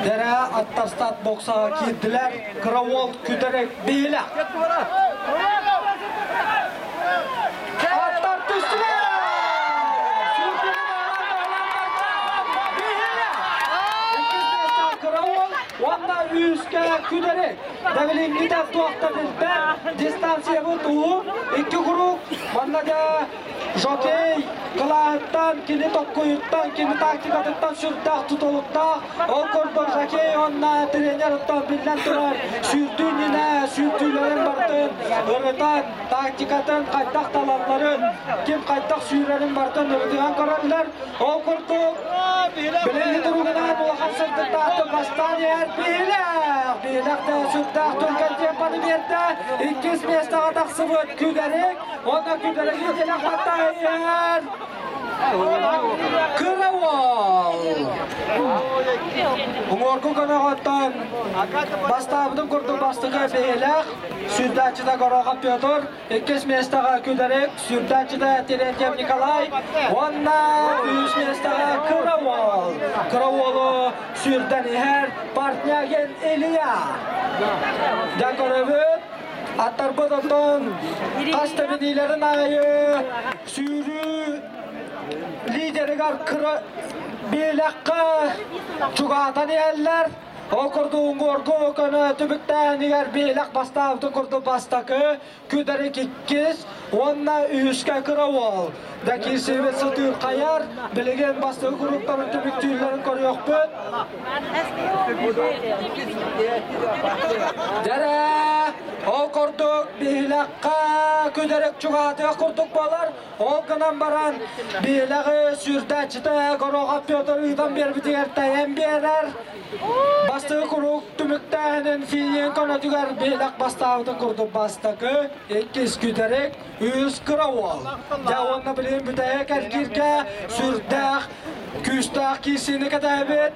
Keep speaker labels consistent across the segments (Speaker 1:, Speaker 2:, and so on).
Speaker 1: Дэрэ аттарстат боксаҕа киирдилэр. Кыра уол күдэрик биһилэх. Аттар түстүлэр! Кыра уол уонна үүскэ күдэрик. Дэбилиҥҥитэ туох да билбэт. Дистанциябыт уһун, икки куруук. Манна да Жокей кылааһыттан, кини токкуйуттан, кини тактикатыттан сүрдээх тутулуктаах. Ол курдук жокей уонна тренер оттон биллэн турар сүүрдүү иннинэ сүүрдүүлэрин барытын ырытан, тактикатын хайдах талалларын, ким хайдах сүүрэрин барытын ырытыһан көрөллөр. Ол курдук билиҥҥи туругунан улахан сырдыктаахтык бастаан иһэр Биһилэх! Биһилэх да сүрдээх түргэн темпаны биэрдэ. Иккис миэстэҕэ тахсыбыт Күдэрик уонна Күдэриги тилэх баттаан иһэр Кыра уол! Уҥуоргу көмөҕөттөн бастаабытын курдук бастакы Биһилэх, сүүрдээччитэ Горохов Петр, Иккис миэстэҕэ Күдэрик, сүүрдээччитэ Терентьев Николай уонна үһүс миэстэҕэ Кыра уол. Кыра уолу сүүрдэн иһэр Портнягин Илья. Дьэ көрөбүт, аттарбыт оттон хас тэбиниилэрин аайы сүүрүү лидеригэр кыра биэлэххэ чугаһатан иһэллэр. Ол курдук уҥуоргу көнө түбүктээһинигэр биэлэх бастаабытын курдук бастакы, күдэрик иккис уонна үһүскэ кыра уол. Да киирсибит сытыырхайар, билигин бастакы куруктарын түмүктүүллэрин көрүөхпүт. Дэрэ, ол курдук биһилэххэ күдэрик чугаһатыах курдук буолар. Ол гынан баран биһилэҕи сүүрдээччитэ Горохов Петр ыытан биэрбитигэр тэйэн биэрэр. Бастакы куруук түмүктээһинин финин көнөтүгэр биһилэх бастаабытын курдук бастакы, иккис күтэрик, үһүс кыра уол. Дьэ уонна билигин бүтэһик эргииргэ сүрдээх күүстээх киирсиини кэтэһэбит.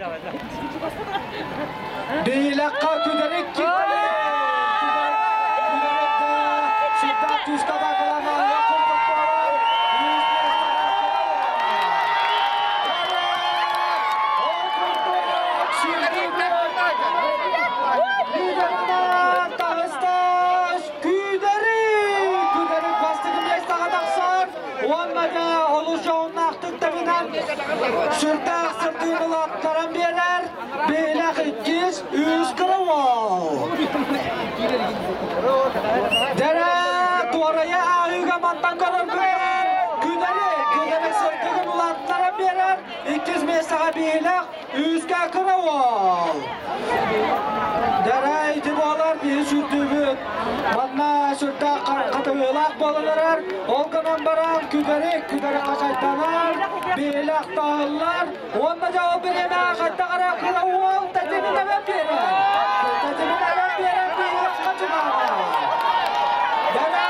Speaker 1: Биһилэххэ күтэрик киирдэ. Сүрдээх күүскэ атаакалаан аҕыйах курдук буолар. Күүдэри бастакы миэстэҕэ тахсар уонна да олус дьоһуннаахтык тэбинэн сүрдээх сырдыын улааттаран биэрэр биһилэх иккис үс кыра уол. Дэрэ туорайа ааһыыга мантан көрөргүнэн Күдэри Күдэри сырдыгын улааттаран биэрэр иккис миэстэҕэ биһилэх үскэ кыра уол. Дэрэ ити буолар биһи сүүрдүүбүт. Манна сүрдээх хатыһыылаах буолан эрэр. Ол гынан баран Күдэри Күдэри хачайданар, биһилэх таһыллар. Уонна дьэ ол бириэмэ хайдах эрэ кыра уол тэтимин эбэн биэрэр. Тэтимин эбэн биэрэр биһилэх хачымаата. Дэрэ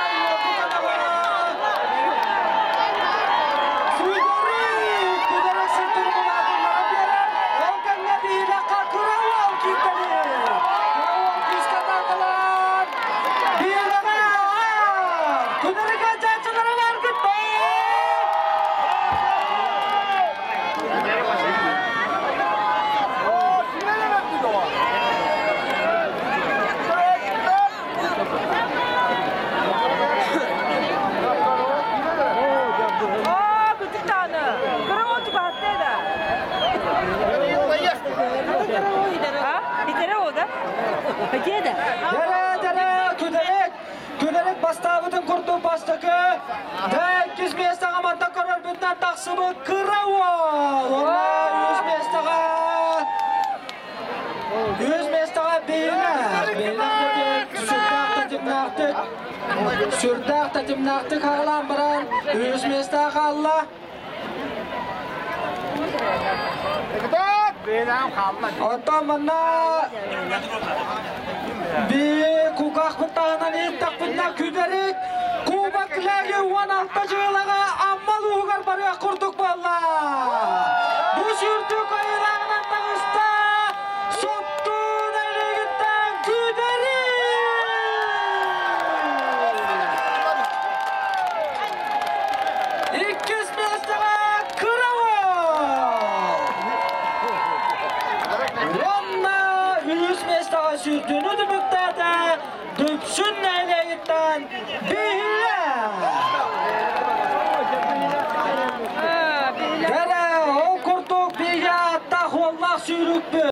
Speaker 2: Оо, күтүк даҕаны. Кыра уол чугаһатта да. Итэрэ ол да? Где да?
Speaker 1: Дэрэ, дэрэ, күдэрик, күдэрик бастаабытын курдук бастакы, дэ иккис миэстэҕэ манта көрөрбүтүнэн тахсыбыт кыра уол. Уонна үс миэстэҕэ Үс миэстэҕэ Биилэх. Биилэх диэн сүрдээх тэтимнээхтик, сүрдээх тэтимнээхтик хаалаан баран үс миэстэҕэ хаалла. Оттон манна би кукаахпыт таһынан ииттэхпитинэ күдэрик Кубок Леги 16 дьыалаҕа Амма улууһугар барыах курдук буолла. Бу сүүрдүү кыайыылааҕынан таҕыста Суптуун Элигиттэн Күдэрик! Иккис миэстэҕэ Кыра уол! сүүрдүүнү түмүктээтэ Дүпсүн нэһилиэгиттэн Биһилэ! Кэрэ, ол курдук биһиги ааттаах уоллаах сүүрүкпүт.